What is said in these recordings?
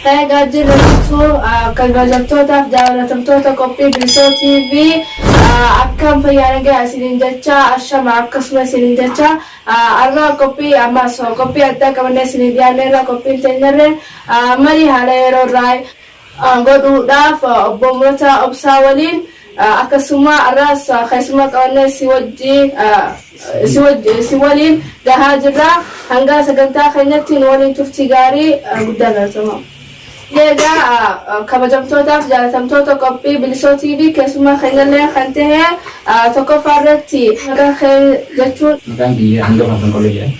Egaa jirra jirtu kabajamtootaaf jaalatamtoota qophii Bilisoo TV, akkam fayyaa nagaa isiniin jecha, ashama akkasuma isiniin jecha. Har'a qophii ammas qophii addaa qabannee isiniin dhiyaanneerra. Qophiin teenyarree marii haala yeroo irraa godhuudhaaf obbo Murataa Obsaa waliin, akkasuma har'as keessummaa qabannee si wajjii si waliin gahaa jirra. Hanga sagantaa keenyatti nu waliin turtii gaarii, guddaa galatoomaa. Egaa kabajamtootaaf jaalatamtoota qophii Bilisoo TV, keessummaa keenyallee kan ta'e tokkoffaa irratti maqaan kee jechuun? Maqaan kiyya Hangafa Afran Qalloo jedhama.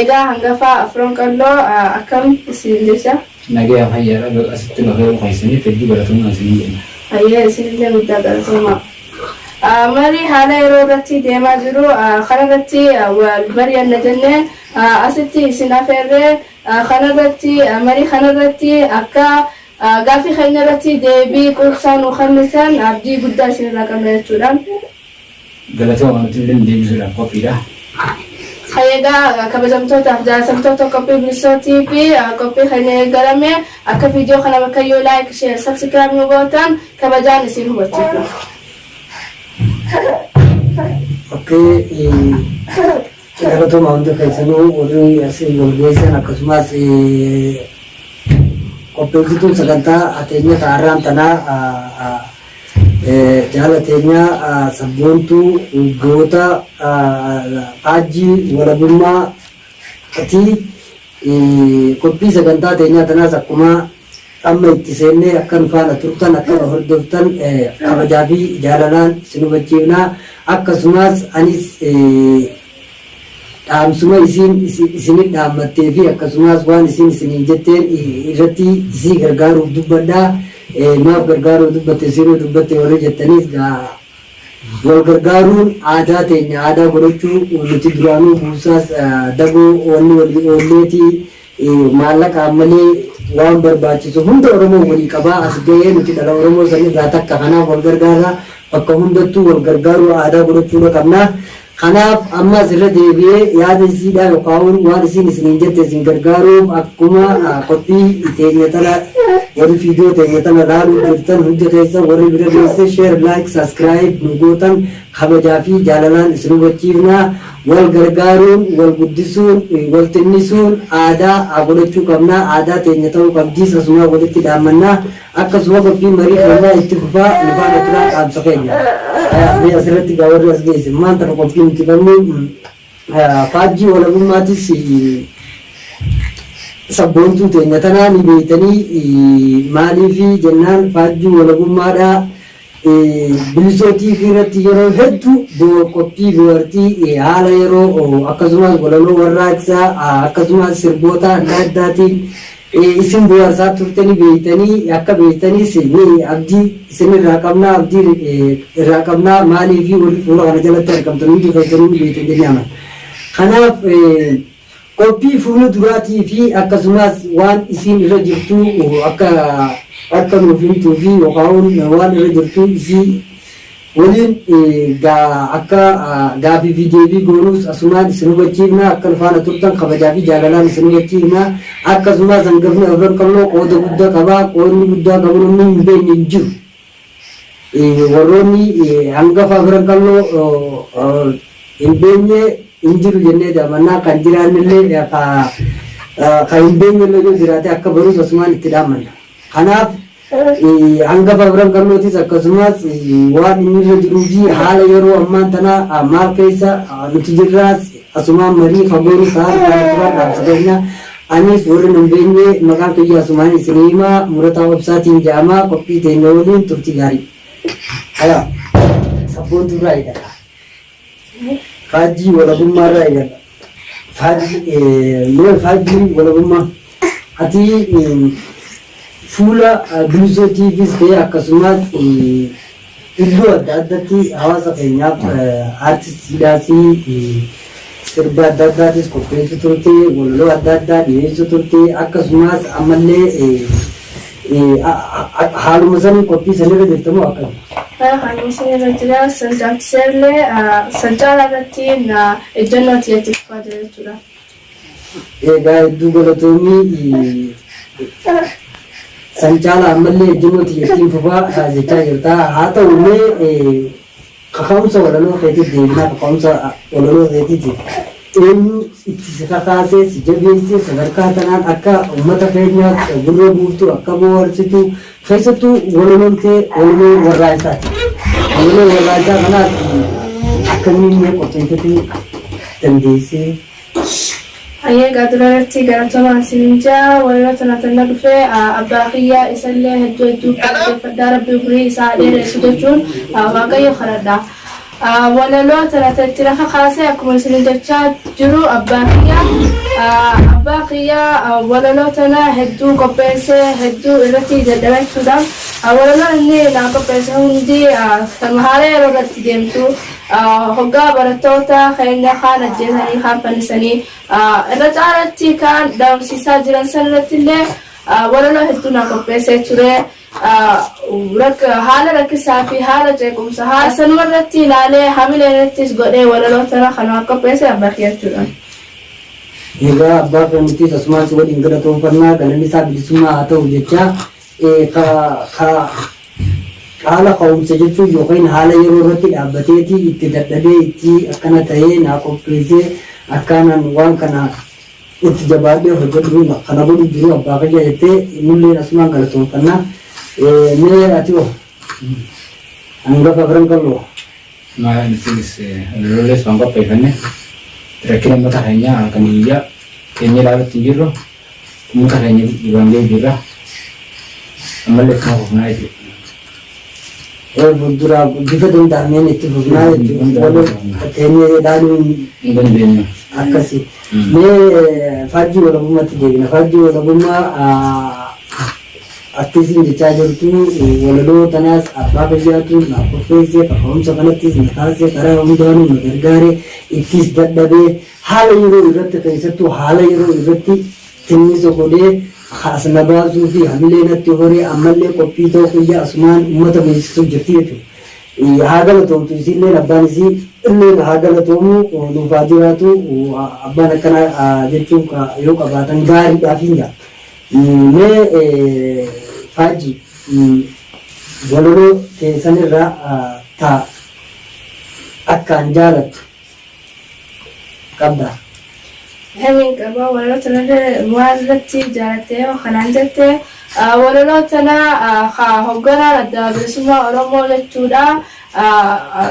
Egaa Hangafa Afran Qalloo, akkam isin jecha? Nagayaa, fayyaadha. Asitti nu affeeruu keessaniif hedduu galatoomaa isinii jenna. Hayyee, isinillee guddaa galatoomaa. Marii haala yeroo irratti deemaa jiru kanarratti wal mari'anna jennee asitti isin afeerree, kanarratti marii kanarratti akka gaaffii keenya irratti deebii quubsaa nuu kennitan abdii guddaa isinirraa qabna jechuudha. Galatooma, nuti illee deebisuudhaaf qophiidha. Egaa kabajamtootaaf jaalatamtoota qophii Bilisoo TV, qophii keenya eegalame akka viidiyoo kana bakka yoo like, share, subscribe nu gootan kabajaan isin hubachiifna. Okay, galatooma hundi keessanuu warri asii wal geessan, akkasumas qopheessituun sagantaa ateenya ta'arraan tanaa jaala teenyaa sabboontuu goota faajjii walabummaa ati. Qophii sagantaa teenyaa tanaas akkuma amma itti seennee akka nu faana turtan, akka nu hordoftan kabajaa fi jaalalaan isin hubachiifna. Akkasumas anis dhaamsuma isiin isinit dhaammattee fi akkasumas waan isiin isiniin jetteen irratti isii gargaaruuf dubbadha. Maaf gargaaruuf dubbatte, isinuu dubbatte warri jettaniis, gaa wal gargaaruun aadaa teenya aadaa godhachuu. Nuti duraanuu buusaas dagoo wanni walii oolleeti, maallaqaan malee waan barbaachisu hunda Oromoo walii qabaa as ga'ee. Nuti dhala Oromoo sanirraa takka, kanaaf wal gargaarra. Bakka hundattuu wal gargaaruu aadaa godhachuudha qabna. Kanaaf ammas irra deebi'ee yaada isiidhaa yookaan waan isiin isiniin jette isin gargaaruuf, akkuma qophii teenya tana warri viidiyoo teenya tana laaluu jirtan hundi keessa warri bira geesse share, like, subscribe nu gootan kabajaa fi jaalalaan isin hubachiifna. Wal gargaaruun, wal guddisuun, wal xinnisuun aadaa godhachuu qabna. Aadaa teenya ta'uu qabdiis asumaa walitti dhaammannaa. Akkasuma qophii marii keenyaa itti fufaa, nu faana turaa dhaamsa keenya. Mee asirratti gaa warri as geesse maal tana qophii nuti qabnu faajjii walabummaatis sabboontuu teenya tanaa ni beeytanii. Maaliifi jennaan, faajjii walabummaadhaa Bilisoo TV irratti yeroo hedduu qophii bohaartii haala yeroo, akkasumas walaloo warraaqsaa, akkasumas sirboota adda addaatiin isin bohaarsaa turtanii beeytanii. Akka beeytaniis ni abdii isinirraa qabnaa, abdii irraa qabnaa. Maaliifi warri fuula kana jalatti argamtan hundi keessanuu ni beeytan jennee amanna. Kanaaf qophii fuula duraatii fi akkasumas waan isiin irra jirtu akka akka nuuf himtuu fi yookaan waan irra jirtu isii waliin akka gaafii fi deebii goonuus asumaan isin hubachiifna. Akka nu faana turtan kabajaa fi jaalalaan isin hubachiifna. Akkasumas hangafni Afran Qalloo qooda guddaa qabaa. Qoodni guddaa qabu namni hin beekne hin jiru. Warroonni hangafa Afran Qalloo hin beekne hin jiru jennee daamannaa. Kan jiraannillee, kan hin beeknellee yoo jiraate akka barus asumaan itti dhaammanna. Kanaaf hangafa Afran Qallootis akkasumas waan inni irra jiruu fi haala yeroo ammaan tana maal keessa nuti jirraas asumaan marii fagoonu ta'an faana turan dhaamsa keenya. Anis warri nun beekne maqaan kiyya asumaan isinii himaa, Murataa Obsaatiin jedhama. Qophii teenya waliin turtii gaarii. Haya, sabboontuu irraa eegalla. Faajjii walabummaa irraa eegalla. Faajjii, mee faajjii walabummaa ati fuula Bilisoo TVs ta'e akkasumas iddoo adda addatti hawaasa keenyaaf aartistiidhaas sirba adda addaatis qopheessuu turte, walaloo adda addaa dhiyeessuu turte, akkasumas ammallee haaluma sanii qophii sanirra jirta moo akkam? Haaluma sanirra jira. San caalchiseellee, san caalaa irratti ejjennoo itti fufaa jira jechuudha. Egaa hedduu galatoomii. San caalaa ammallee ejjennoo tiyya ittiin fufaa jechaa jirta. Haa ta'u mee kaka'umsa walaloo keetiif deebinaa kaka'umsa walaloo keetiitiif eenyu itti si kakaasee si jabeessee sadarkaa tanaan akka uummata keenyaaf gurra buuftu akka bohaarsitu keessattuu walaloon tee walaloo warraaqsaati. Walaloo warraaqsaa kanaas akkamiin mee qopheeffatuu dandeessee? Hayyee egaa dura irratti galatoomaa isinin jaa walaloo tana tanna dhufe abbaa kiyya isallee hedduu hedduu galateeffadhaa rabbi umrii isaa haa dheeressu jechuun waaqayyo kadhadha. Walaloo tana itti na kakaase akkuma isinin jechaa jiru abbaa kiyya abbaa kiyya walaloo tana hedduu qopheesse hedduu irratti dadhabe jechuudha. Walaloon inni naa qopheesse hundi kan haala yeroo irratti deemtu hoggaa barattoota keenya kaan ajjeesanii kaan fannisanii irra caalatti kaan dhabamsiisaa jiran san irratti illee walaloo hedduu naa qopheessee ture. Haala rakkisaa fi haala jeequmsa haala sanuma irratti ilaalee hamilee irrattis godhee walaloo tana kan qopheesse abbaa kiyya jechuudha. Egaa abbaa keenyattis asumaan si waliin galatoonfannaa galanni isaa bilisummaa haa ta'u jecha haala ka'umsa jechuun yookiin haala yeroo irratti dhaabbateeti itti dadhabee itti akkana ta'ee naa qopheessee akkanaan waan kana itti jabaadhee hojjedhu kana godhu jiru abbaa kiyya jettee nulleen asumaan galatoonfannaa. Mee ati hoo hangafa Afran Qalloo? Maal nutis walaloollees waan qopheeffanne rakkina uummata keenyaa halkanii guyyaa keenya ilaalutti hin jirru uummata keenya dhibaan ga'u jirra ammallee ittuma fufnaa jechuudha. Fuulduraa bifa danda'ameen itti fufnaa jechuudha. Waloo teenyee ilaaluu hin dandeenyu. Akkasi. Mee faajjii walabummaatti deebina. Faajjii walabummaa akka isin jechaa jirtu walaloo tanaas abbaa fayyaatu na qopheesse kaka'umsa kanattis na kaase karaa hundaanuu na gargaare ittis dadhabee haala yeroo irratti keessattuu haala yeroo irratti tinnisa godhee as na baasuu fi hamilee natti horee ammallee qophii ta'uu kiyya asumaan uummata beeksisuu jirti jechuudha. Haa galatoomtu isiilleen abbaan isii illeen haa galatoomu nuuf haa jiraatu abbaan akkanaa jechuun yoo qabaatan gaariidhaaf hin jaa. Mee faajji walaloo teessanirraa taa akkaan jaalattu qabda. Hamiin qaba walaloo tanarra maal irratti jaalattee kanaan jette walaloo tana hoogganaan adda bilisummaa Oromoo jechuudha.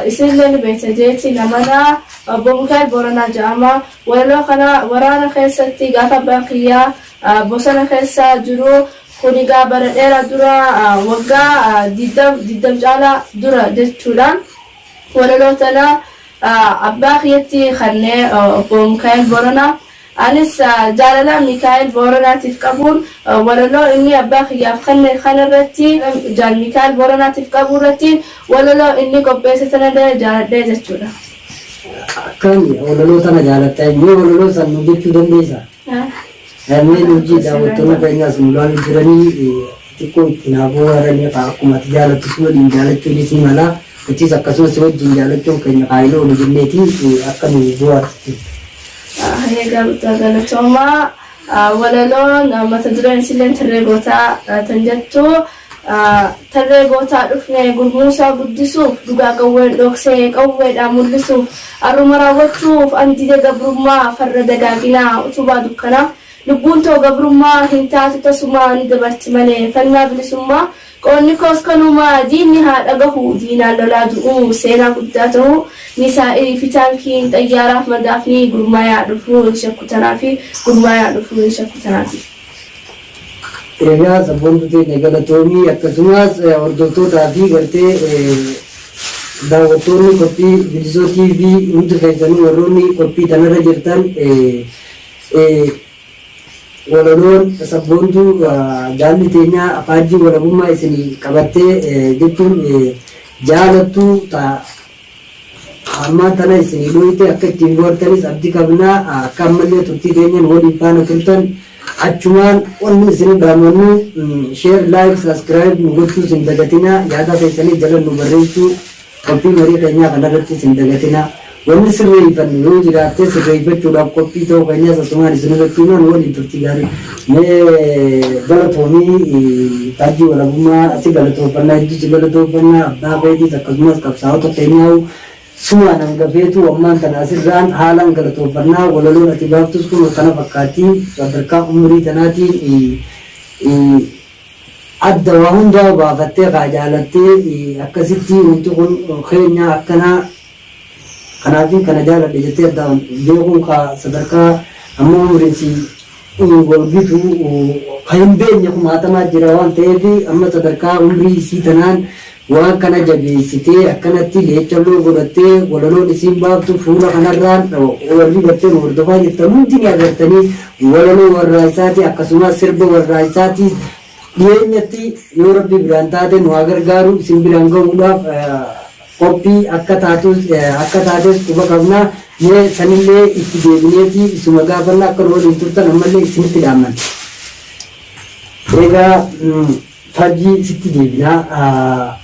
Isinillee ni beekta jeetti namana obbo Mikaa'el Booranaa jedhama. Walaloo kana waraana keessatti gaafa abbaan kiyyaa bosona keessa jiru kun egaa bara dheeraa dura waggaa 20 caalaa dura jechuudha. Walaloo tana abbaa kiyyatti kannee obbo Mikaa'el Booranaa. Anis jaalala Mikaa'el Booranaatiif qabuun walaloo inni abbaa kiyyaaf kenne kanarratti jaal Mikaa'el Booranaatiif qabu irratti walaloo inni qopheesse tanallee jaaladhee jechuudha. Akkami walaloo tana jaalatta mee walaloo san nu jechuu dandeessaa? Mee hojii daawwattoonni keenyaas nu ilaaluu jiranii xiqqoo itti naa bohaaranii akkuma ati jaalattu si waliin jaalachuunis ni mala. Nutis akkasumas si wajjin jaalachuun keenya kaayiloo oolu jenneeti akka nu bohaarsitu. Egaa guddaa galatoomaa walaloon mata dureen isillee tarree gootaa tan jettu tarree gootaa dhufne gurmuusaa guddisuuf dhugaa qawween dhoksee qawweedhaan mul'isuuf arruma raawwachuuf andide gabrummaa farra dagaaginaa utubaa dukkanaa lubbuun too gabrummaa hin taatu tasumaa ni dabarti malee falmaa bilisummaa qoonni koos kanumaa diinni haa dhagahu diinaan lolaa du'uu seenaa guddaa ta'uu misaa'ilii fi taankiin xayyaaraaf madaafni gurmaayaa dhufuu hin shakku tanaafi gurmaayaa dhufuu hin shakku tanaafi. Egaa sabboontu teenya galatoomii akkasumas hordoftootaa fi gartee daawwattoonni qophii Bilisoo TV hundi keessanuu warroonni qophii tanarra jirtan walaloon sabboontuu jaalli teenyaa faajjii walabummaa isinii qabattee jechuun jaalattu ammaa tana isinii dhooyte akka ittiin bohartanis abdii qabnaa akka ammallee turtii teenyan waliin faana turtan achumaan wanni isin dhaamannu share like subscribe nu gochuu isin dagatinaa yaada keessanii jala nu barreessuu qophii marii keenyaa kanarratti isin dagatinaa. Wanni sirreeffannu yoo jiraatte sirreeffachuudhaaf qophii ta'uu keenyas asumaan isin hubachiifna. Nu waliin turtii gaarii. Mee galatoomii Faajjii Walabummaa si galatooffanna, hedduu si galatooffanna, abbaa keetiis akkasumas qabsaa'ota keenyaa sumaan hangafeetu ammaan tana asirraan haalaan galatooffanna. Walaloon ati baaftus kun kana fakkaatti sadarkaa umrii tanaatiin adda waa hundaa baafattee kaa jaalattee akkasitti wanti kun keenya akkanaa kanaafin kana jaaladhe jettee addaan beekuun kaa sadarkaa amma umriin si wal gitu ka hin beekne kumaatamaa jira waan ta'eef amma sadarkaa umrii isii tanaan waan kana jabeessitee akkanatti leecalloo godhattee walaloon isiin baaftu fuula kanarraan warri gartee nu hordofaa jirtan hundi ni agartanii walaloo warraaqsaati akkasumas sirba warraaqsaati dhiyeenyatti yoo rabbi biraan taate nu haa gargaaru isin biraan gahuudhaaf qophii akka taatus akka taates quba qabna. Mee sanillee itti deebineeti isuma gaafanna akka nu waliin turtan ammallee isinitti dhaamman. Egaa Faajjii sitti deebinaa.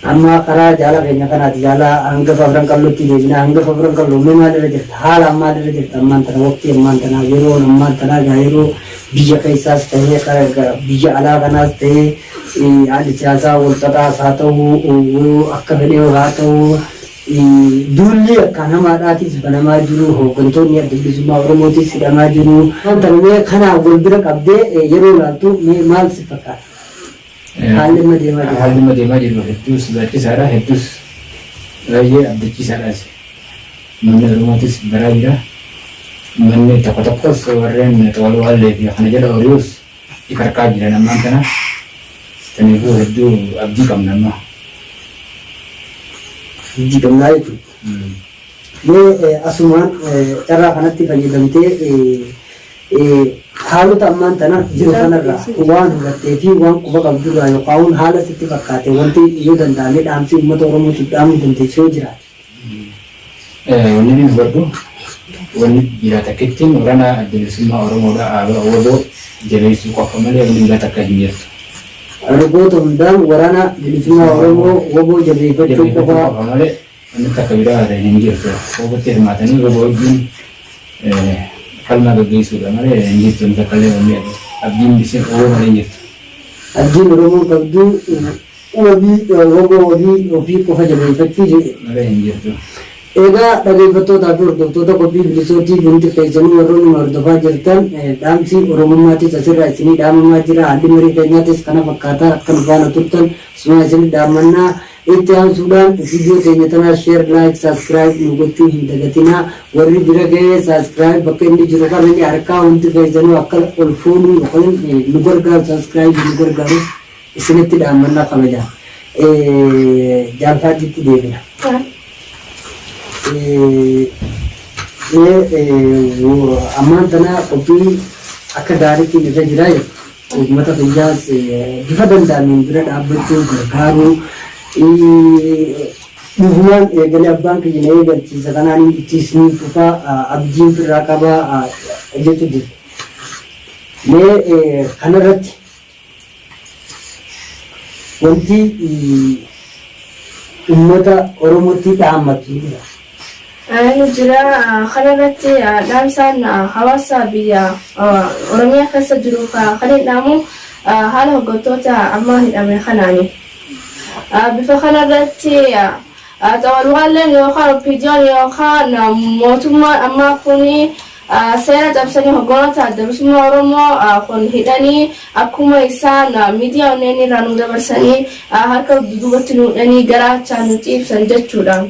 Amma karaa jaala keenya kanaati jaala hangafa Afran Qallootti deebinaa. Hangafa Afran Qalloo mee maalirra jirta? Haalaan maalirra jirta ammaan tana waqtii ammaan tanaa yeroon ammaan tanaa egaa yeroo biyya keessaas ta'ee biyya alaa kanaas ta'ee haalli siyaasaa wal xaxaas haa ta'u akka fedhee haa ta'u duulli akkaan hamaadhaatis banamaa jiru hooggantoonni Adda Bilisummaa Oromootis hidhamaa jiru. Wanta mee kanaa wal bira qabdee yeroo ilaaltu mee maal si fakkaata? Haalli amma deemaa jiru. Haalli amma deemaa jiru hedduu sodaachisaadha. Hedduus baay'ee abdachiisaadhaas. Uummanni Oromootis baraa jira. Uummanni tokko tokkos warreen xawalwaallee fi kana jala hori'us ifarkaa jiran ammaan tana. Kanaafuu hedduu abdii qabna amma. Abdii qabnaa jechuudha. Mee asumaan carraa kanatti fayyadamtee haalota ammaan tana jiru kanarraa waan hubattee fi waan quba qabdurraa yookaan haala sitti fakkaate wanti yoo danda'ame dhaamsi uummata Oromootiif dhaamuu dandeessu yoo jiraate. Wanni inni hubadhu wanni jira takkittiin waraana Adda Bilisummaa Oromoodha ABO jabeessuu qofa malee wanni biraa takka hin jirtu. Rogoota hundaan waraana bilisummaa Oromoo WBO jabeeffachuu Jabeeffachuu qofa. qofa malee wanni takka biraa hin jirtu. WBOtti hirmaatanii WBO wajjin falmaa gaggeessuudha malee hin jirtu wanni takka illee wanni abdiin isin WBO malee hin jirtu. Abdiin Oromoon qabdu wabii wbo wabii ofii qofa jabeeffachuu jedhe. Malee hin jirtu. Egaa dhageeffattootaa fi hordoftoota qophii Bilisoo TV hundi keessanuu warroonni nu hordofaa jirtan dhaamsi Oromummaatis asirraa isinii dhaamamaa jira. Haalli marii keenyaatis kana fakkaata. Akka nu faana turtan asumaan isin dhaammannaa. Itti aansuudhaan viidiyoo teenya tanaa share, like, subscribe nu gochuu hin dagatinaa. Warri bira ga'ee subscribe bakka inni jiru kana ni arkaa hundi keessanuu akka ol fuudhu yookiin nu gargaaru subscribe nu gargaaru isinitti dhaammannaa kabajaan. Jaal Faajjitti deebina. Mee ammaan tana qophii akka gaariitti irra jira jechuudha. Uummata biyyaas bifa danda'ameen bira dhaabbachuu gargaaruu dhugumaan eegalee abbaan kiyya na eegalchiisa kanaan ittis ni fufa abdiin firraa qaba jechuu jirti. Mee kanarratti wanti uummata Oromootti dhaammatu ni jira. Ni jira. Kana irratti dhaamsaan hawaasa biyya Oromiyaa keessa jiru kan hin dhaamu haala hoggantoota amma hidhame kanaani. Bifa kana irratti xawalwaalleen yookaan OPDOn yookaan mootummaan ammaa kun seera cabsanii hogganoota Adda Bilisummaa Oromoo kun hidhanii akkuma isaan miidiyaa onneen irraa nu dabarsanii harka duubatti nu hidhanii garaachaan nu ciibsan jechuudha.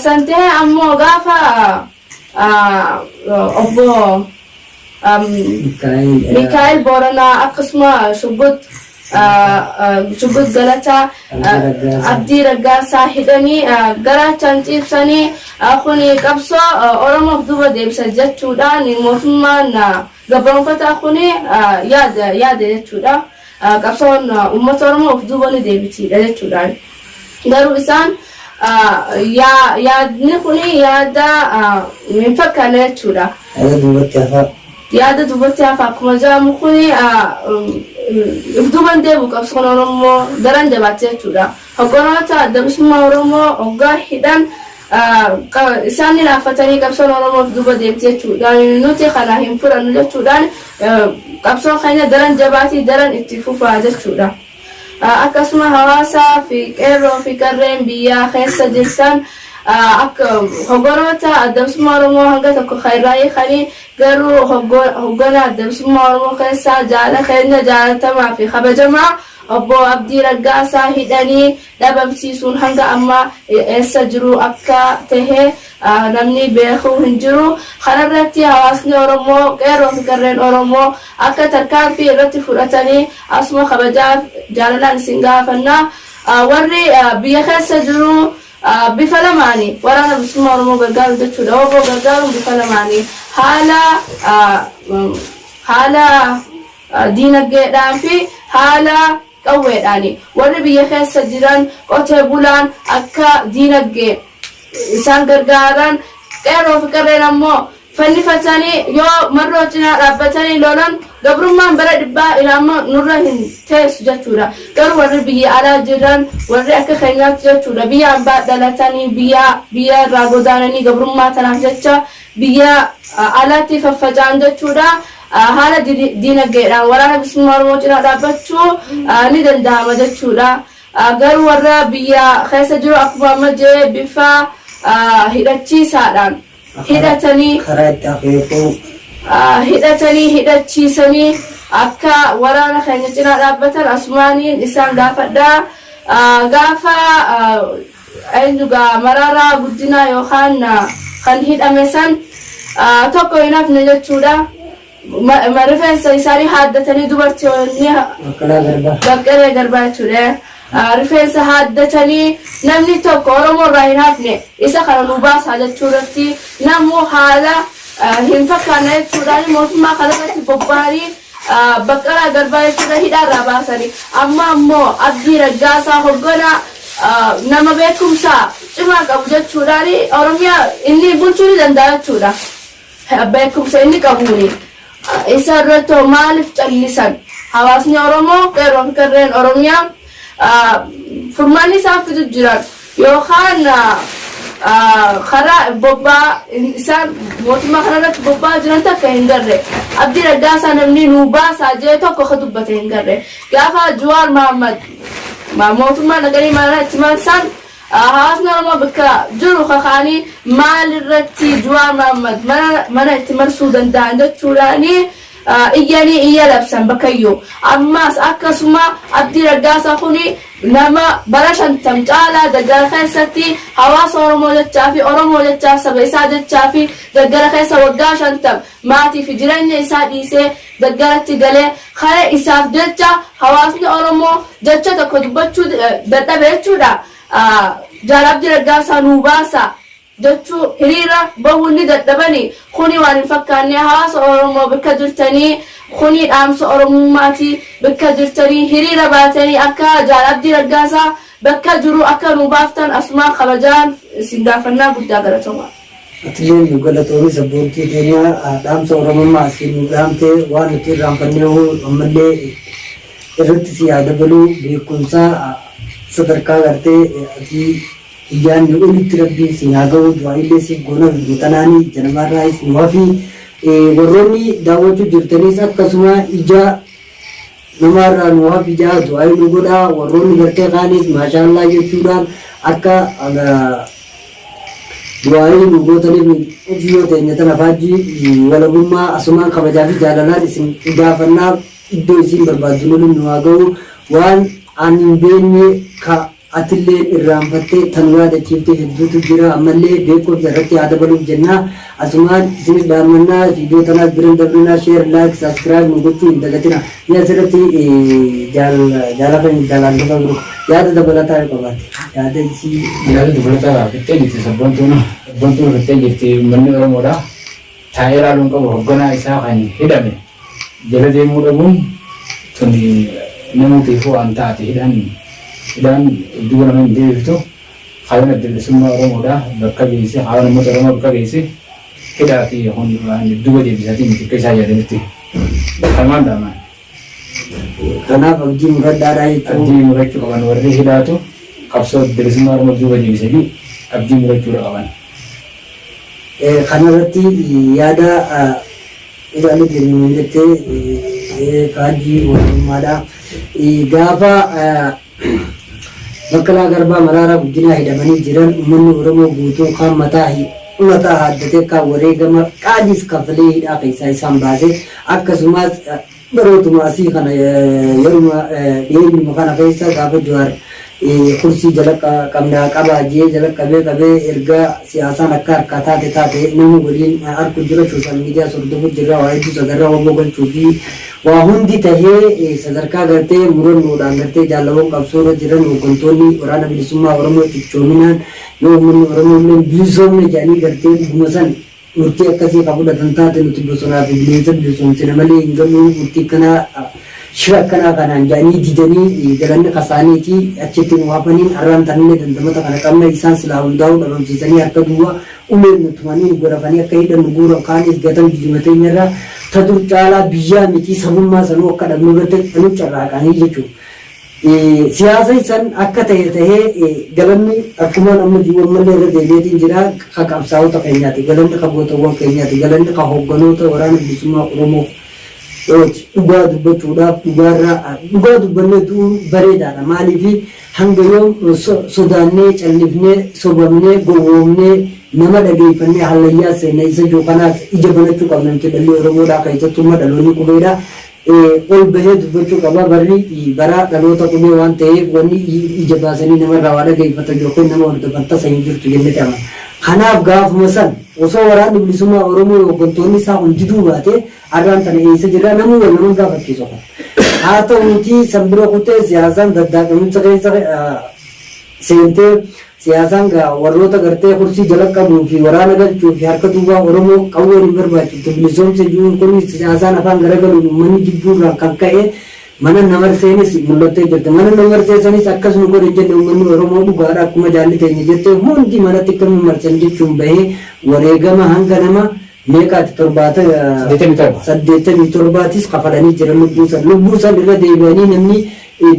San ta'ee ammoo gaafa obbo Mikaa'el Booranaa akkasuma Shuggut Shuggut Galataa Abdii Raggaasaa hidhanii garaachaan ciibsanii kun qabsoo Oromoof duuba deebisa jechuudhaan mootummaan gabroonfataa kun yaada yaada jechuudha. Qabsoon uummata Oromoo of duuba ni deebitiidha jechuudhaan. Garuu isaan yaadni kun yaada hin fakkaanne jechuudha. Yaada duubatti hafaa. Yaada duubatti hafaa akkuma jedhamu kun if duuban deebi'u qabsoon Oromoo daran jabaatti jechuudha. Hogganoota Adda Bilisummaa Oromoo hoggaa hidhan Isaan ni laaffatanii qabsoon Oromoof duuba deemti jechuudhaan nuti kana hin fudhannu jechuudhaan qabsoon keenya daran jabaatii daran itti fufaa jechuudha. Akkasuma hawaasaa fi qeerroo fi qarreen biyyaa keessa jirtan akka hogganoota Adda Bilisummaa Oromoo hanga tokko kan irraa hiikanii garuu hoggana Adda Bilisummaa Oromoo keessaa jaala keenya jaalatamaa fi kabajamaa Obbo Abdii Raggaasaa hidhanii dhabamsiisuun hanga ammaa eessa jiru akka tahe namni beeku hin jiru. Kana irratti hawaasni Oromoo, qeerroo fi qarreen Oromoo akka tarkaanfii irratti fudhatanii asuma kabajaa jaalalaan isin gaafanna. Warri biyya keessa jiru bifa lamaani Waraana Bilisummaa Oromoo gargaaru jechuudha. Wbo gargaaruun bifa lamaani haala haala diinaggeedhaan fi haala qawweedhaani. Warri biyya keessa jiran qotee bulaan akka diinaggee isaan gargaaran, qeerroo fi qarreen ammoo fannifatanii yoo Marroo cinaa dhaabbatanii lolan gabrummaan bara dhibbaa ila amma nurra hin teessu jechuudha. Garuu warri biyya alaa jiran warri akka keenyaatti jechuudha biyya ambaa dhalatanii biyya biyya irraa godaananii gabrummaa tanaaf jecha biyya alaatti faffaca'an jechuudha. Haala diinaggeedhaan Waraana Bilisummaa Oromoo cinaa dhaabbachuu ni danda'ama jechuudha. Garuu warra biyya keessa jiru akkuma amma jee bifa hidhachiisaadhaan hidhatanii karaa itti akeekuu hidhatanii hidhachiisanii akka waraana keenya cinaa dhaabbatan asumaaniin isaan gaafadha. Gaafa eenyu gaa Maraaraa Guddinaa yookaan kan hidhame san tokko hin hafne jechuudha. Rifeensa isaanii haaddatanii dubartoonni Baqqalaa Garbaa. Baqqalee Garbaa jechuudha. Rifeensa haaddatanii namni tokko Oromoo irraa hin hafne isa kana nu baasaa jechuu irratti namuu haala hin fakkaanne jechuudhaan mootummaa kana irratti bobba'anii Baqqalaa Garbaa jechuudha hidhaa irraa baasanii. Amma ammoo Abdii Raggaasaa hogganaa nama beekumsa cimaa qabu jechuudhaan Oromiyaa inni bulchuu ni danda'a jechuudha. Beekumsa inni qabuuni. Isa irratti hoo maaliif callisan? Hawaasni Oromoo qeerroo fi qarreen Oromiyaa furmaanni isaan fidu jiran yookaan karaa bobbaa isaan mootummaa kanarratti bobba'aa jiran takka hin garre. Abdii Raggaasaa namni nuu baasaa jee tokko ka dubbate hin garre. Gaafa Jawaar Mahaammad mootummaa dhaqanii mana itti marsan Hawaasni Oromoo bakka jiru kaka'anii maal irratti Juwaar Mahaammad mana itti marsuu danda'an jechuudhaan iyyanii iyya labsan bakkayyuu. Ammaas akkasuma Abdii Raggaasaa kuni nama bara 50 caalaa daggala keessatti hawaasa Oromoo jechaa fi Oromoo jechaa saba isaa jechaa fi daggala keessa waggaa 50 maatii fi jireenya isaa dhiisee daggalatti galee kara isaaf jecha hawaasni Oromoo jecha tokko dubbachuu dadhabe jechuudha. Jaal Abdii Raggaasaa nuu baasaa jechuu hiriira bahuu ni dadhabani. Kuni waan hin fakkaanne. Hawaasa Oromoo bakka jirtanii kuni dhaamsa Oromummaati. Bakka jirtanii hiriira baatanii akka Jaal Abdii Raggaasaa bakka jiru akka nuu baaftan asumaan kabajaan isin gaafannaa. Guddaa galatoomaa. Atilleen nu galatoomi sabboontuu teenya, dhaamsa Oromummaa asiin nu dhaamte waan nuti irraanfanneehu ammallee irratti si haa dabaluu, beekumsa sadarkaa gartee ati hin yaadne olitti Rabbiin siin haa gahu, du'aa'iillee siif goona. Bifuma tanaani ija namaarraayis nu hafi. Warroonni daawwachuu jirtanis akkasuma ija namaarraa nu hafi jaa du'aa'ii nu godhaa. Warroonni gartee kaanis maashaallaa jechuudhaan akka du'aa'ii nu gootaniif viidiyoo teenya tana Faajjii Walabummaa asumaan kabajaa fi jaalalaan isin gaafannaa. Iddoo isiin barbaaddu lolun nu haa gahu. Waan an hin beekne ka atilleen irraanfatte ta nu yaadachiifte hedduutu jira, ammallee beekumsa irratti haa dabaluuf jenna. Asumaan isinis dhaammannaa viidiyoo tanaas bira hin dabrinaa, share, like, subscribe nu gochuu hin dagatina. Mee asirratti jaal jaalafa jaal hangafa biroo yaada dabalataa yoo qabaate yaada isii. Yaada dabalataa fixxee jirti sabboontuun, sabboontuun fixxee jirti. Uummanni Oromoodha taa'ee ilaaluu hin qabu. Hogganaa isaa kan hidhame jala deemuu dhabuun tun namuutiifuu waan taate. Hidhaan hidhaan duuba nama hin deebiftu. Kaayyoon Adda Bilisummaa Oromoodha bakka geesse, kaayyoon uummata Oromoo bakka geesse hidhaa fi kun waan duuba deebisaatii miti akka isaan yaadanitti. Kanumaan dhaamaan. Kanaaf abdii muradhaadhaa jechuun. Abdii murachuu qaban. Warri hidhaatu qabsoo bilisummaa Oromoo duuba deebisa jiru. Abdii murachuudha qaban. Kanarratti yaada ilaalu jennu jettee faajjii walummaadha. Gaafa Baqqalaa Garbaa Maraaraa Guddinaa hidhamanii jiran uummanni Oromoo guutuun kaan mataa mataa haaddatee kaan wareegama qaaliis kafalee hidhaa keessaa isaan baase. Akkasumas barootuma asii kana, yeruma dhiyeenyuma kana keessa gaafa Jawaar kursii jala qabnaa qabaa jee jala qabee qabee erga siyaasaan akka harkaa taate taate namni waliin arku jira, social media hordofu jirra, waa hedduu sadarraa waboo galchuu fi waa hundi tahee sadarkaa gartee murannoodhaan gartee jaalawwan qabsoorra jiran hooggantoonni Waraana Bilisummaa Oromoo cichoominaan yoo uummanni Oromoo illee bilisoomne jedhanii gartee dhuguma san murtii akkasii ka fudhatan taate, nuti bosonaa fi bineensa bilisoomsina malee hin gallu murtii akkanaa, shira akkanaa kanaan jedhanii didanii, galanni kasaaniiti achitti nu hafaniin arraan tanillee dandamata kana qabna. Isaan silaa hundaa'uu dhabamsiisanii harka duwwaa uleen nu tumanii nu garafanii akka hidhan nu guuran, kaanis gatan, biyyuma teenyarraa ta dur caalaa biyyaa miti sabummaa sanuu akka dhabnu irratti nu carraaqanii jechuudha. Siyaasa isan akka ta'e tahee, galanni akkumaan amma jiru ammallee irra deebi'eetiin jira, ka qabsaa'ota keenyaati, galanni ka gootawwan keenyaati, galanni ka hoogganoota Waraana Bilisummaa Oromoo ooti. Dhugaa dubbachuudhaaf dhugaarraa dhugaa dubbannee du'uun bareedaadha. Maaliif hanga yoom sodaannee, callifnee, sobamnee, gowwoomnee, nama dhageeffannee hallayyaa seenna isa jiru? Kanaas ija banachuu qabna nuti dhalli Oromoodhaa, keessattuu immoo dhaloonni qubeedha ol bahee dubbachuu qaba. Barri bara dhaloota qubee waan ta'eef wanni ija baasanii namarraa waa dhageeffatan yookiin nama hordofan tasa hin jirtu jennee amana. Kanaaf gaafuma san osoo Waraanni Bilisummaa Oromoo hooggantoonni isaa kun diduu baate har'aan tana eessa jirra namuu wal nama gaafachiisu kun. Haa ta'uutii san bira kutee siyaasaan daddaaqamicha keessa seentee, siyaasaan gaa warroota gartee kursii jala qabuu fi waraana galchuu fi harka duwwaa Oromoo qawween hin barbaachiftu bilisoomsa jiruun kun siyaasaan afaan garagaluun uummanni jibbuurraan kan ka'e mana namarseenis mul'attee jirti. Mana namarsee sanis akkas nu godhe jenne. Uummanni Oromoo dhugaadha, akkuma jaalli teenya jette, hundi manatti akkamiin marsan jechuun bahee wareegama hanga nama meeqaati, 70 87. 87-tis kafalanii jiran lubbuu san. Lubbuu san irra deebi'anii namni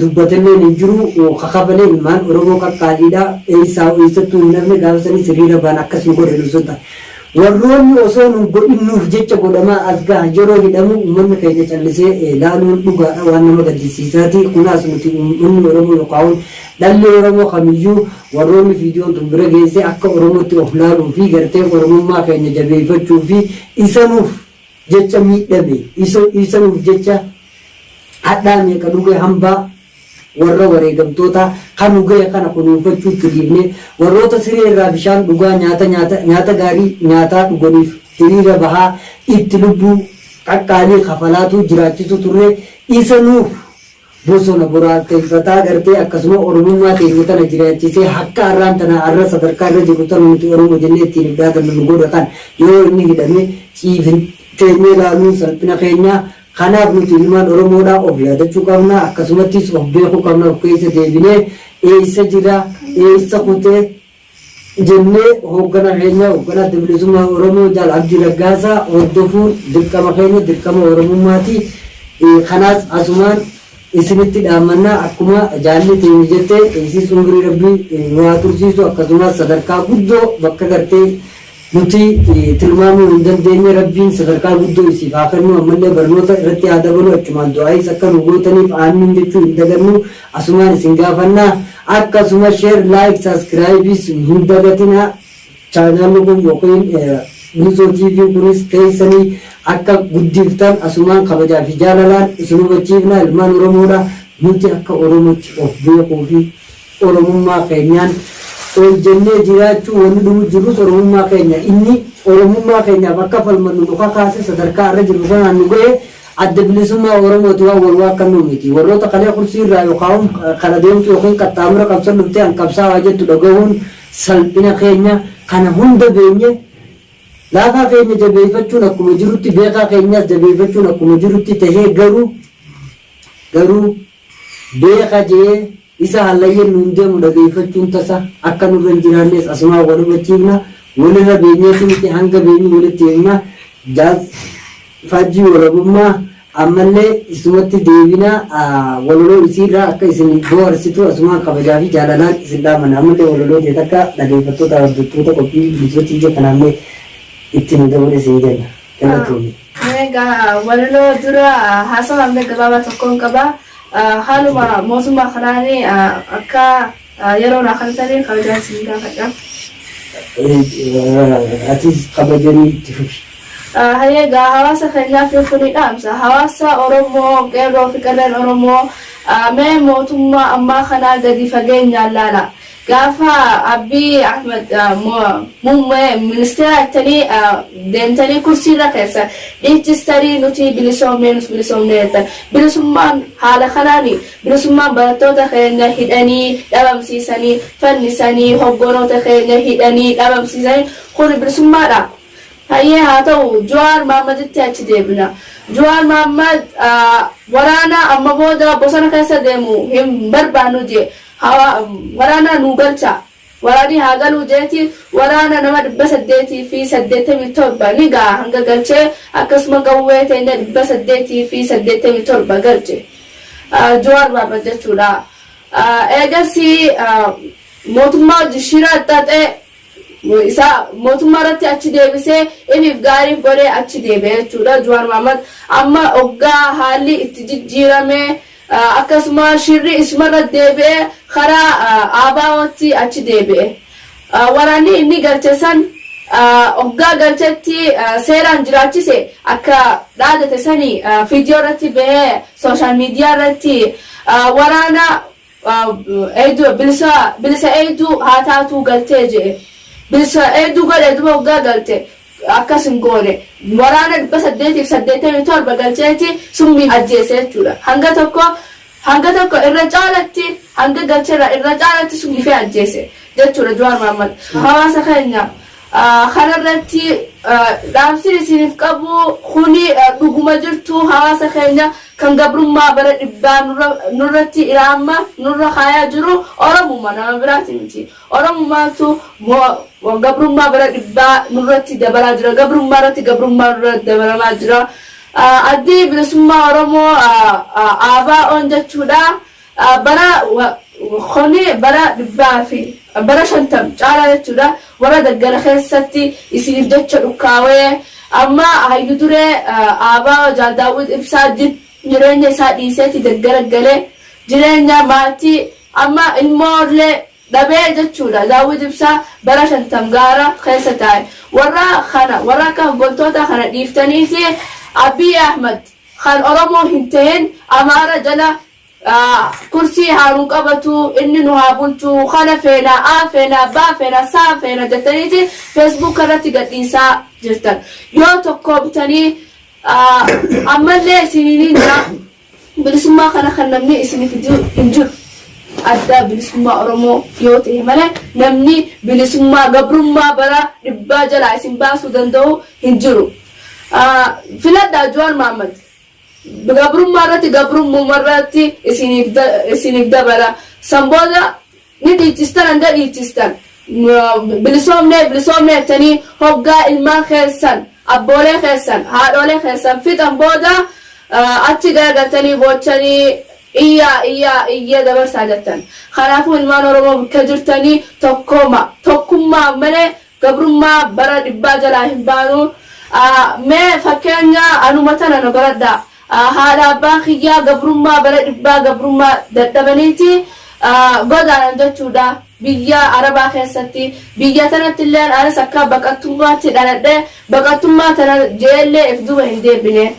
dubbatelleen hin jiru. Kakafalee ilmaan Oromoo qaqqaaliidha, eessaa eessattuu hin hafne. Gaafa sanis hiriira baan akkas nu godhe nu sun ta'a. Warroonni osoo nu godhinnuuf jecha godhamaa as gaha yeroo hidhamu uummanni keenya callisee laaluun dhugaadha waan nama gaddisiisaati. Kunaas nuti uummanni Oromoo yookaan dhalli Oromoo kamiyyuu warroonni viidiyoon tun bira geesse akka Oromootti of laaluu fi gartee Oromummaa keenya jabeeffachuu fi isa nuuf jecha miidhame, isa nuuf jecha hadhaa meeqa dhuge, hambaa warra wareegamtoota kan nu gahe kana kunuunfachuu itti dhiifne, warroota siree irraa bishaan dhugaa, nyaata nyaata nyaata gaarii nyaataa dhuganiif hiriira bahaa itti lubbuu qaqqaalii kafalaatu jiraachisu turre, isa nuuf bosona boraateffataa gartee akkasuma Oromummaa teenya tana jiraachisee akka har'aan tana har'a sadarkaa irra jirru tana nuti Oromoo jennee ittiin if dhaadannu nu godha kan yeroo inni hidhame ciifin teenyee ilaaluun salphina keenya. Kanaaf nuti ilmaan Oromoodhaa of yaadachuu qabna, akkasumattis of beekuu qabna. Of keessa deebinee eessa jira, eessa kutee jennee hooggana keenya, hooggana Adda Bilisummaa Oromoo Jaal Abdii Raggaasaa hordofuun dirqama keenya, dirqama Oromummaati. Kanaas asumaan isinitti dhaammannaa. Akkuma jaalli teenya jette, isiis umrii Rabbii nu haa tursiisu, akkasumas sadarkaa guddoo bakka gartee nuti tilmaamuu hin dandeenye Rabbiin sadarkaa guddoo isiif haa kennu, ammallee barnoota irratti haa dabalu. Achumaan du'aayis akka nu gootaniif aamiin jechuu hin dagannu, asumaan isin gaafannaa. Akkasuma share, like, subscribe hin dagatinaa. Chaanaalli kun yookiin Bilisoo TV kunis keessanii akka guddiftan asumaan kabajaa fi jaalalaan isin hubachiifna. Ilmaan Oromoodha, nuti akka Oromootti of beekuu fi Oromummaa keenyaan ol jennee jiraachuu wanni dhumu jirrus Oromummaa keenya. Inni Oromummaa keenyaaf akka falmannu nu kakaase, sadarkaa irra jirru kanaan nu ga'e Adda Bilisummaa Oromooti. Waan wal waakkannu miti. Warroota kalee kursii irraa yookaan kana deemtu yookiin qaxxaamura qabsan dhuftee an qabsaawaa jettu dhagahuun salphina keenya. Kana hunda beenye laafaa keenya jabeeffachuun akkuma jirutti, beekaa keenyaas jabeeffachuun akkuma jirutti tahee, garuu beeka jee isa hallayyeen nuun deemu dhageeffachuun tasa akka nurra hin jiraannes asumaan wal hubachiifna. Walirra beenyeeti miti, hanga beenyu walitti himna. Jaal faajjii walabummaa. Ammallee isumatti deebina walaloo isiirraa akka isin bohaarsitu asumaan kabajaa fi jaalalaan isin dhaamanna. Ammallee walaloo tee takka dhageeffattoota hordoftoota qophii Bilisoo TV kanaamlee itti nu dabali siin jenna. Galatoomi. Egaa walaloo dura haasawa amma gabaabaa tokkoon qaba. Haaluma mootummaa kanaan akka yeroo naa kennitanii kabajaan isin gaafadha. Atis kabajanii itti fufi. Egaa hawaasa keenyaaf kuni dhaamsa. Hawaasa Oromoo, qeerroo fi qarreen Oromoo mee mootummaa ammaa kanaa gadi fageenyaan laala. Gaafa Abiy Ahmed muummee ministeera jettanii deemtanii kursiirra keessa dhiichistanii nuti bilisoomnee nus bilisoomnee jettan. Bilisummaan haala kanaani bilisummaan barattoota keenya hidhanii dhabamsiisanii fannisanii hogganoota keenya hidhanii dhabamsiisanii kun bilisummaadha. Hayyee haa ta'u Jawaar Mahaammaditti achi deebina. Jawaar Mahaammad waraana amma booda bosona keessa deemu hin barbaannu jee waraana nu galcha. Waraanni haa galuu jeeti waraana nama 887 ni ga'a hanga galchee akkasuma qawwee teenya 887 galche. Jawaar Mahaammad jechuudha. Eegas mootummaa hojii shira xaxee isa mootummaa irratti achi deebisee iniif gaariif godhee achi deebi'e jechuudha. Jawaar Mahaammad amma hoggaa haalli itti jijjiirame akkasuma shirri isumarra deebi'ee karaa ABO'tti achi deebi'e. Waraanni inni galche san hoggaa galchetti seeraan jiraachise akka dhaadate sani viidiyoo irratti bahee social media irratti waraana eeyduu bilisa eeyduu haa taatuu galtee jedhe. Bilisa eeyduu godhe duba hoggaa galte akkas hin goone. Waraana 887 galcheeti summii ajjeese jechuudha. Hanga tokko irra caalatti hanga galcheerra irra caalatti summii fi ajjeese jechuudha Jawaar Mahaammad. Hawaasa keenya kanarratti dhaamsi isiniif qabu kuni dhuguma jirtu hawaasa keenya kan gabrummaa bara dhibbaa nurratti iraamma nurra kaayaa jiru Oromuma, nama biraati miti. Oromumaatu gabrummaa bara dhibbaa nurratti dabalaa jira. Gabrummaa irratti gabrummaa nurratti dabalamaa jira. Addi bilisummaa Oromoo ABO'n jechuudha. Bara kuni bara dhibbaa fi bara 50 caalaa jechuudha. Warra daggala keessatti isiniif jecha dhukkaawee amma hayyu duree ABO Jaal Daawwit Ibsaa jireenya isaa dhiiseeti daggala galee jireenya maatii amma ilmoollee dhabee jechuudha. Daawwit Ibsaa bara 50 gaara keessa taa'e. Warra kana warra akka hooggantoota kana dhiiftaniiti Abiy Ahmed kan Oromoo hin ta'in Amaara jala kursii haaruu qabatu inni nu haa bulchu kana feena A feena B feena S feena jettaniiti Facebook irratti gadhiisaa jirtan. Yoo tokko bitanii ammallee isiniin jira bilisummaa kana kan namni isinif hin jiru. Adda bilisummaa Oromoo yoo ta'e malee namni bilisummaa gabrummaa bara dhibbaa jalaa isin baasuu danda'u hin jiru. Filadhaa Jawaar Mahaammad. Gabrummaa irratti gabrummaa irratti isiniif dabala. San booda ni dhiichistan hanga dhiichistan. Bilisoomnee bilisoomnee jettanii hoggaa ilmaan keessan abboolee keessan haadholee keessan fixan booda achi garagaltanii boochanii iyyaa iyyaa iyya dabarsaa jettan. Kanaafuu ilmaan Oromoo bakka jirtanii tokkooma tokkummaa malee gabrummaa bara dhibbaa jalaa hin baanu. Mee fakkeenya anuma tana na godhadhaa. Haadha abbaan kiyyaa gabrummaa bara dhibbaa gabrummaa dadhabaniiti godaanan jechuudha. Biyya Arabaa keessatti biyya tanatti illee anis akka baqattummaatti dhaladhee baqattummaa tana jeellee if duuba hin deebine.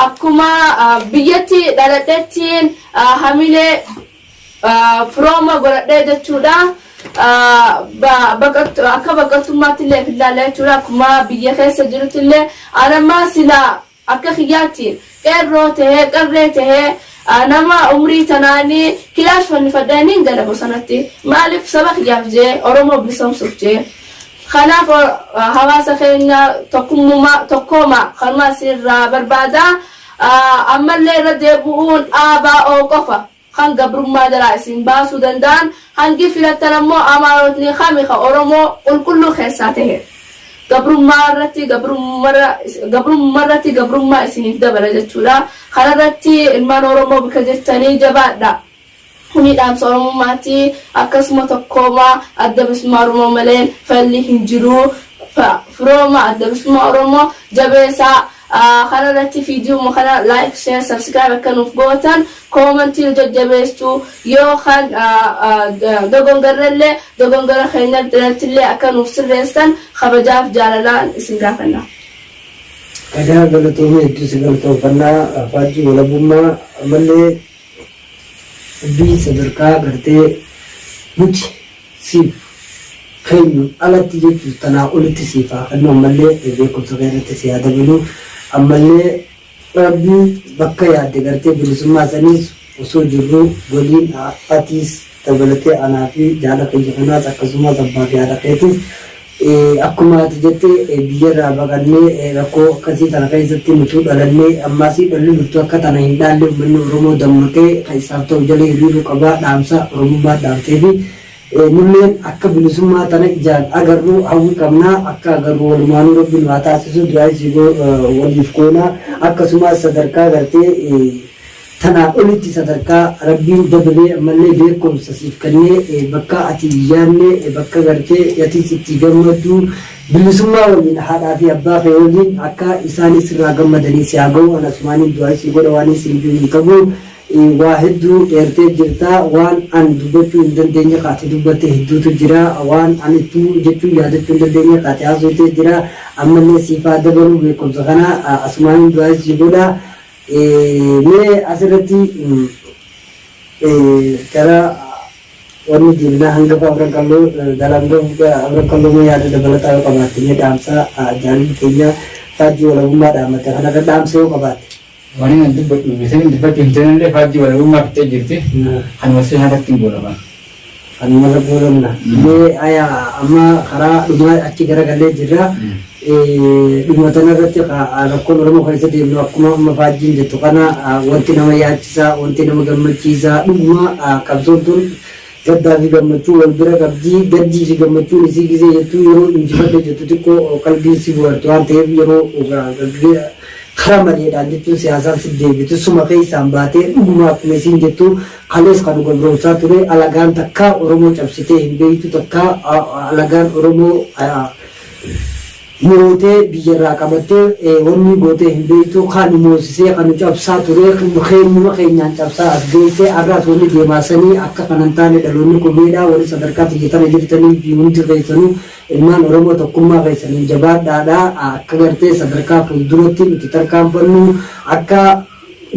Akkuma biyyatti dhaladhettiin hamilee firooma godhadhee jechuudha. Akka baqattummaatti illee fillaalla jechuudha. Akkuma biyya keessa jirutti illee anammaa silaa akka kiyyaatti qeerroo tahee qarree tahee nama umrii tanaanii kilaash fannifadhee niin gala bosonatti. Maaliif saba kiyyaaf jee Oromoo bilisoomsuuf jee. Kanaaf hawaasa keenya tokkummaa tokkooma kanuma asirraa barbaada. Ammallee irra deebi'uun ABO qofa kan gabrummaa jalaa isin baasuu danda'an hangi filattan ammoo Amaarotni kami ka Oromoo qulqulluu keessaa tahe. Gabrummaa irratti gabrummaa irratti gabrummaa isiniif dabala jechuudha. Kanarratti ilmaan Oromoo bika jirtanii jabaadha. Kuni dhaamsa Oromummaati. Akkasuma tokkooma Adda Bilisummaa Oromoo malee falli hin jiru. Firooma Adda Bilisummaa Oromoo jabeessaa. Kana irratti viidiyoo kana like, share, subscribe akka nuuf gootan, koomantii nu jajjabeessu, yoo kan dogongarrellee dogongora keenya irrattillee akka nuuf sirreessan kabajaaf jaalalaan isin gaafanna. Gadaa galatoomii, hedduu si galatoomfannaa. Faajjii Walabummaa, ammallee dubbii sadarkaa gartee nuti siif keenyu alatti jechuun tanaa olitti siif haa kennu. Ammallee beekumsa kee irratti si haa dabalu. Ammallee Rabbiin bakka yaadde gartee bilisummaa saniis osoo jirru waliin atiis dabalatee anaa fi jaala kiyya kanaas, akkasumas abbaa fi haadha keetis, akkuma ati jette biyyarraa baqannee rakkoo akkasii tana keessatti nutuu dhalannee ammaasii dhalli dhuftu akka tana hin dhaalle, uummanni Oromoo dammaqee kan isaaf ta'u jala hiriiruu qabaa. Dhaamsa Oromummaa dhaamtee fi nulleen akka bilisummaa tana ijaan agarru hawwi qabnaa. Akka agarru walumaanuu Rabbi nu haa taasisu. Du'aa isii waliif goonaa. Akkasumas sadarkaa gartee tanaa olitti sadarkaa Rabbiin dabalee ammallee beekumsa siif kennee bakka ati hin yaadne, bakka gartee atis itti gammaddu, bilisummaa waliin haadhaa fi abbaa kee waliin akka isaanis irraa gammadanii si haa ga'u. Anasumaaniin du'aa isii godha. Waan isin jiru hin qabu. Waa hedduu dheertee jirta. Waan an dubbachuu hin dandeenye kaate dubbatte hedduutu jira. Waan an ittuu jechuu yaadachuu hin dandeenye kaate haasofte jira. Ammallee siif haa dabalu beekumsa kana. Asumaaniin du'aa isii godha. Mee asirratti gara wanni deemnaa hangafa Afran Qalloo dhala hangafa Afran Qalloo, mee yaada dabalataa yoo qabaatte, mee dhaamsa jaalalli keenya Faajjii Walabummaa dhaammate kanarra dhaamsa yoo qabaatte. Waan inni dubbadhu bisin dubbachuu hin ta'inillee Faajjii Walabummaa fixee jirti. Kanuma si irratti hin goolama. Kanuma goolabna. Mee aya, amma karaa dhumaa achi garagalee jirra. Dhuma tanarratti rakkoon Oromoo keessa deemnu, akkuma amma Faajjiin jettu kana, wanti nama yaachisaa, wanti nama gammachiisaa, dhuguma qabsoon tun gaddaa fi gammachuu wal bira qabdi. Gaddii fi gammachuun isii gisee jettu, yeroo injifadhe jettu xiqqoo qalbiin si bu'artu waan ta'eef, yeroo kara maleedhaan jechuun siyaasaan si deebitu suma keessaan baatee, dhuguma akkuma isiin jettu kalees kan gabroomsaa ture alagaan takka Oromoo cabsitee hin beektu, takka alagaan Oromoo mootee biyyarraa qabattee wanni gootee hin beektu. Kan moosisee kan cabsaa ture keenyuma keenyaan cabsaa as geesse. Har'aas wanni deemaa sanii akka kanan taane dhaloonni qubeedha. Warri sadarkaa xiyya tana jirtanii fi hundi keessanuu ilmaan Oromoo tokkummaa keessaniin jabaadhaadha. Akka gartee sadarkaa fuulduratti nuti tarkaanfannu, akka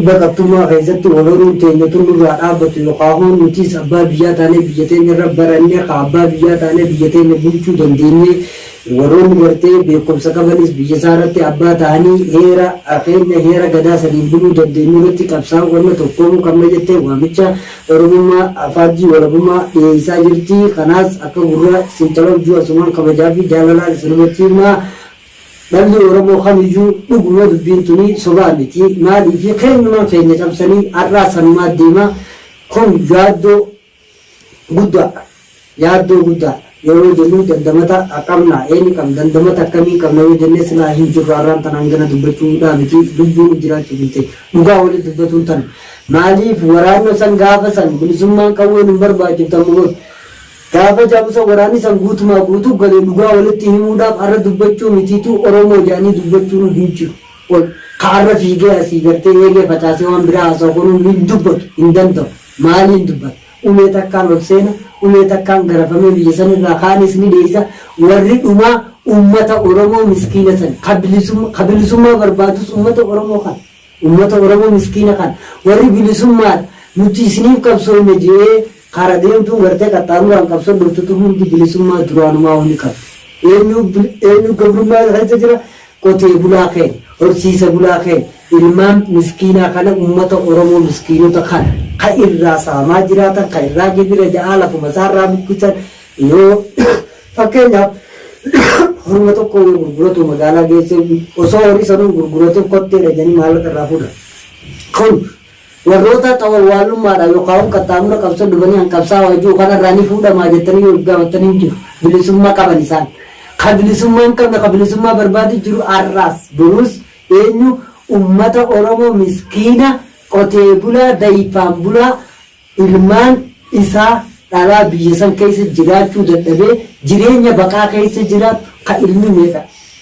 baqattummaa keessatti wal horuun teenya tun nurraa dhaabbatu, yookaan nutis abbaa biyyaa taanee biyya teenya irra barannee, ka abbaa biyyaa taanee biyya teenya bulchuu dandeenye, warroonni gartee beekumsa qabanis biyya isaa irratti abbaa ta'anii heera keenya, heera gadaa saniin buluu dandeenyu irratti qabsaa'uu qabna, tokkoomuu qabna jettee waamicha Oromummaa Faajjii Walabummaa dhiyeessaa jirti. Kanaas akka gurra isin calabjuu asumaan kabajaa fi jaalalaan isin hubachiifna. Dhalli Oromoo kamiyyuu dhuguma dubbiin tuni sobaa miti. Maaliif keenyumaan keenya cabsanii har'aa sanumaa deema. Kun yaaddoo guddaadha. Yaaddoo guddaadha. Yeroo jennu dandamata qabna. Eenyu qabna? Dandamata akkamii qabna yoo jennee, silaa hin jirru har'aan tanaan gana dubbachuudhaa miti. Lubbuun jiraachuuf hin ta'e. Dhugaa walitti dubbatuun tana. Maaliif waraanno san gaafa san bilisummaan qawween hin barbaachiftu amma godhu. Gaafa jaamsa waraanni san guutumaa guutuu galee, dhugaa walitti himuudhaaf har'a dubbachuu mitiitu Oromoo jedhanii dubbachuun hin jiru. Ol ka har'a fiigee asii gartee eegee facaasee waan biraa haasa'u kunuu hin dubbatu, hin danda'u. Maaliin dubbata? Ulee takkaan ol seena, ulee takkaan garafamee biyya sanirraa kaanis ni dheeysa. Warri dhumaa uummata Oromoo miskiina san ka bilisummaa barbaadus uummata Oromoo kana. Uummata Oromoo miskiina kana. Warri bilisummaadha nuti isiniif qabsoofne je'ee kara deemtuun gartee qaxxaamuraan qabsoo dhuftutu hundi bilisummaa duraanumaa ni qabdi. Eenyu eenyu gabrummaa keessa jira? Qotee bulaa keenya, horsiisa bulaa keenya, ilmaan miskiinaa kana, uummata Oromoo miskiinota kana ka irraa saamaa jiraatan, ka irraa gibira ja'aa lafuma isaarraa buqqisan. Yoo fakkeenyaaf horma tokko yoo gurguratu magaalaa geessee, osoo horii sanuu gurguratu kotteedha jedhanii maallaqa irraa fuudhan. Kun warroota xawalwaalummaadha yookaan qaxxaamura qabsoo dhufanii hanqabsaa waajjuu kanarraa ni fuudhamaa jettanii yoo gaafatanii hin jiru. Bilisummaa qaban isaan. Ka bilisummaa hin qabne, ka bilisummaa barbaadu jiru har'aas borus eenyu? Ummata Oromoo miskiina qotee bulaa dayfaan bulaa ilmaan isaa dhalaa biyya san keessa jiraachuu dadhabee jireenya baqaa keessa jiraatu ka ilmi meeqa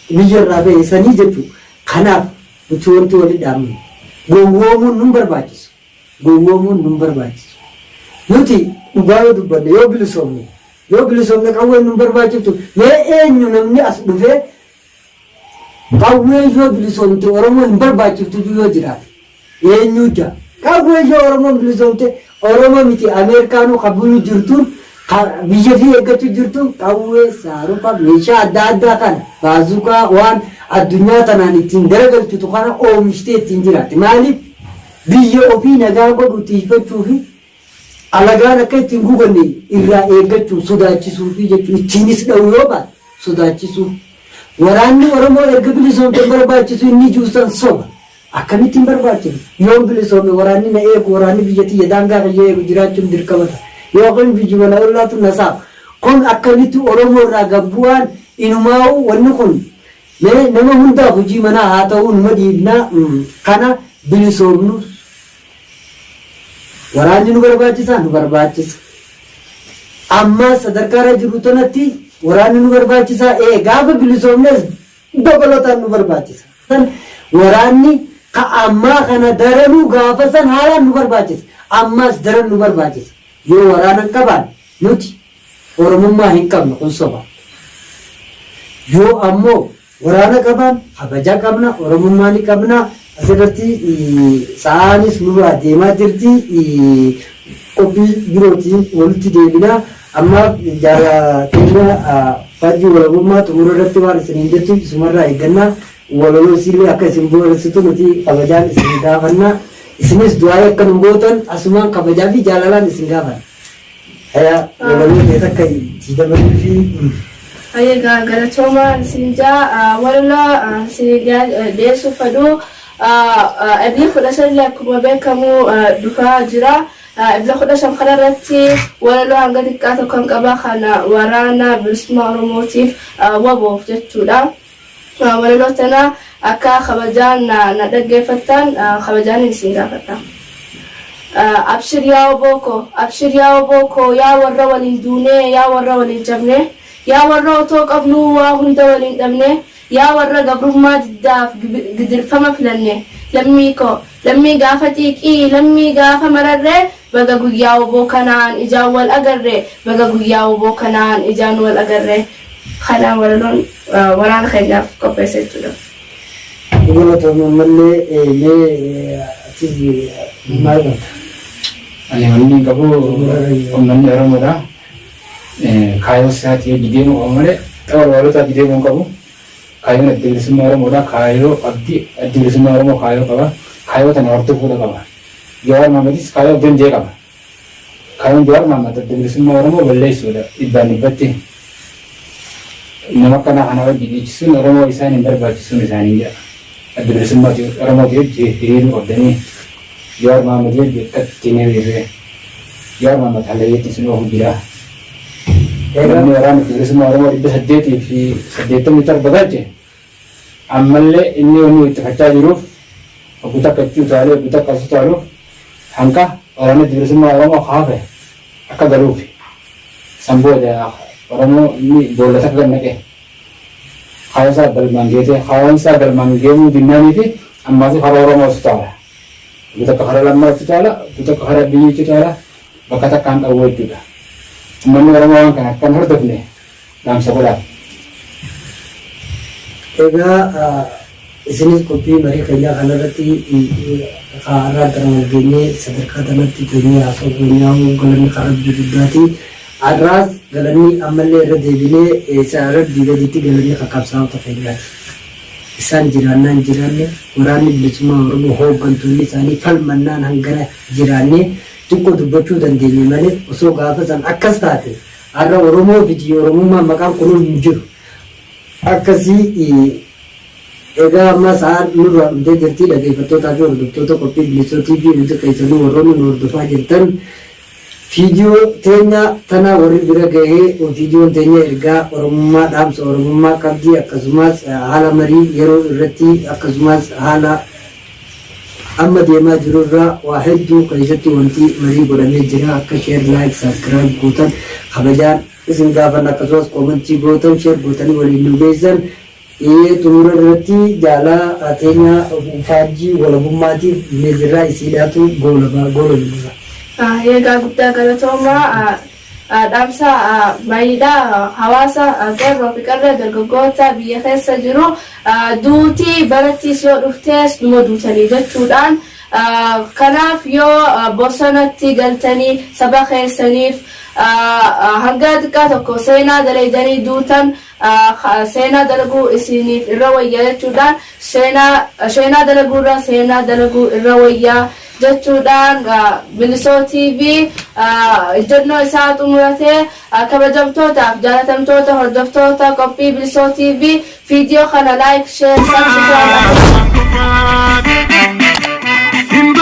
biyya irraa bahe sanii jechuu. Kanaaf nuti wanti wali dhaamnu gowwoomuun nun barbaachisu. Gowwoomuun nun barbaachisu. Nuti dhugaa yoo dubbanne yoo bilisoomne yoo bilisoomne qawween nun barbaachiftu. Mee eenyu namni as dhufee qawween yoo bilisoomte Oromoo hin barbaachiftu yoo jiraate eenyu jaa? Qawween yoo Oromoon bilisoomte Oromoo miti Ameerikaanuu ka bulu jirtuun ka biyya fi eeggachuu jirtuun qawwee saaruka meeshaa adda addaa kana baazuqaa waan addunyaa tanaan ittiin garagalchitu kana oomishtee ittiin jiraatti. Maaliif? Biyya ofii nagaa godhu tiiyfachuu fi alagaan akka itti hin guganne irraa eeggachuu sodaachisuufi jechuu ittiinis dha'u yoo baate sodaachisuu. Waraanni Oromoo erga bilisoomte hin barbaachisu inni jiru san soba. Akkamitti hin barbaachifne? Yoon bilisoome waraanni na eegu, waraanni biyya tiyya daangaa kiyya eegu jiraachuun dirqama ta'a. Yookiin biyyuma na ollaatu na saama. Kun akkamitti Oromoo irraa gad bu'aan inumaa'uu wanni kun Mee nama hundaaf hojii manaa haa ta'uu numa dhiifna kana bilisoomnus waraanni nu barbaachisaa? Nu barbaachisa. Ammaa sadarkaa irra jirru tanatti waraanni nu barbaachisaa? Ee, gaafa bilisoomnes dabalataan nu barbaachisa. Waraanni ka ammaa kana daranuu gaafa san haalaan nu barbaachisa. Ammaas daran nu barbaachisa. Yoo waraana hin qabaanne nuti Oromummaa hin qabnu, kun soba. Yoo ammoo waraana qabaan kabaja qabna, Oromummaa ni qabna. Asirratti sa'aanis nurraa deemaa jirti. Qophii birootiin walitti deebina. Ammaaf jaala keenya Faajjii Walabummaa xumura irratti waan isiniin jettu isumarraa eegganna. Walaloo isiillee akka isin booressitu nuti kabajaan isin gaafanna. Isinis du'aa'ii akka nu gootan asumaan kabajaa fi jaalalaan isin gaafanna. Haya walaloo tee takka itti dabaluu fi. Hayyee gaa galatoomaa isin jaa walaloo isin dhiyeessuuf fedhu Ebla 15 akkuma beekamu dhufaa jira. Ebla 15 kana irratti walaloo hanga xiqqaa tokkon qaba kana waraana bilisummaa Oromootiif waboof jechuudha. Walaloo tana akka kabajaan na dhaggeeffattan kabajaanin isin gaafadha. Abshir yaa wbo koo, abshir yaa wbo koo, yaa warra waliin duunee, yaa warra waliin cabnee, yaa warra otoo qabnuu waa hunda waliin dhabnee, yaa warra gabrummaa diddaaf gidirfama filanne, lammii koo, lammii gaafa xiiqii, lammii gaafa mararree, baga guyyaa wbo kanaan ijaan wal agarre, baga guyyaa wbo kanaan ijaan wal agarre. Kana walaloon waraana keenyaaf qopheesse jechuudha. Galatoomi ammallee mee atis maal qabda? Ani wanni hin qabu uummanni Oromoodha. Kaayyoo isaatii hojii deemuu qaba malee tapha walalotaa hojii deemuu hin qabu. Kaayyoon adda bilisummaa Oromoodha. Kaayyoo qabdi adda bilisummaa Oromoo kaayyoo qaba. Kaayyoo tana hordofuudha qaba. Jawaar Mahammadis kaayyoo danda'e qaba. Kaayyoon Jawaar Mahaammad Adda Bilisummaa Oromoo balleessuudha dhibbaan dhibbatti. Nama akkanaa kana wajji dhiichisuun Oromoo isaan hin barbaachisuun isaaniin jedha. Adda Bilisummaa Oromooti wajji hiriiruu qabdanii Jawaar Mahaammad wajji akkatti hin hiriirre. Jawaar Mahaammad hallayyeetti isin oofu jira. Namni waraana Adda Bilisummaa Oromoo 887 galche Ammallee inni wanni wixxifachaa jiruuf hoggu takka itti utaalee hoggu takka as utaaluuf hanqa waraanni Adda Bilisummaa Oromoo ka hafe akka galuufi. San booda Oromoo inni boolla takka gad naqe kaayyoo isaa galmaan geetee kaayyoon isaa galmaan geemuu dinnaaniifi ammaasi kara Oromoo as utaala. Hoggu takka kara Lammaa itti utaala, hoggu takka kara Abiyyii itti utaala bakka takkaan dhawwuu jechuudha. Ummanni Oromoo waan kana akka hin hordofne dhaamsa godhaaf. Egaa isinis qophii marii keenyaa kanarratti har'aan tana wal geenyee sadarkaa tanatti teenyee haasa'uu keenyaa'uu galanni kan Rabbii guddaati. Har'aas galanni ammallee irra deebinee isa Rabbii gaditti galanni kan qabsaa'ota keenyaati. Isaan jiraannaan jiraanne, waraanni bilisummaa Oromoo hooggantoonni isaanii falmannaan hangana jiraannee xiqqoo dubbachuu dandeenye malee osoo gaafa san akkas taate Har'a Oromoo fiti Oromummaan maqaan kunuu hin jiru. Akkasii egaa amma sa'aan nurraa dhumtee jirti dhaggeeffattootaa fi hordoftoota qophii Bilisoo TV hundi keessanuu warroonni nu hordofaa jirtan Fiidiyoo teenya tana warri bira gahee, fiidiyoon teenya ergaa Oromummaa, dhaamsa Oromummaa qabdi, akkasumas haala marii yeroo irratti, akkasumas haala amma deemaa jiru irraa waa hedduu keessatti wanti marii godhamee jira. Akka share, like, subscribe gootan kabajaan isin gaafanna, akkasumas comment gootan, share gootanii waliin nu geessan. Xumura irratti jaalaa teenya faajjii walabummaatiif meejirraa isiidhaatu goolabaa goola jira. Egaa guddaa galatoomaa. Dhaamsa baay'eedha hawaasa qeerroo fi qarree dargaggoota biyya keessa jiru, duutii barattiis yoo dhuftees numa duutanii jechuudhaan, kanaaf yoo bosonatti galtanii saba keessaniif hanga xiqqaa tokko seenaa dalaydanii duutan, seenaa dalaguu isiniif irra wayyaa jechuudhaan, seenaa dalaguu irra seenaa dalaguu irra wayyaa jechuudhaan, Bilisoo TV ejjennoo isaa xumuratee. Kabajamtootaaf jaalatamtoota hordoftoota qophii Bilisoo TV, viidiyoo kana like, share, subscribe. Hin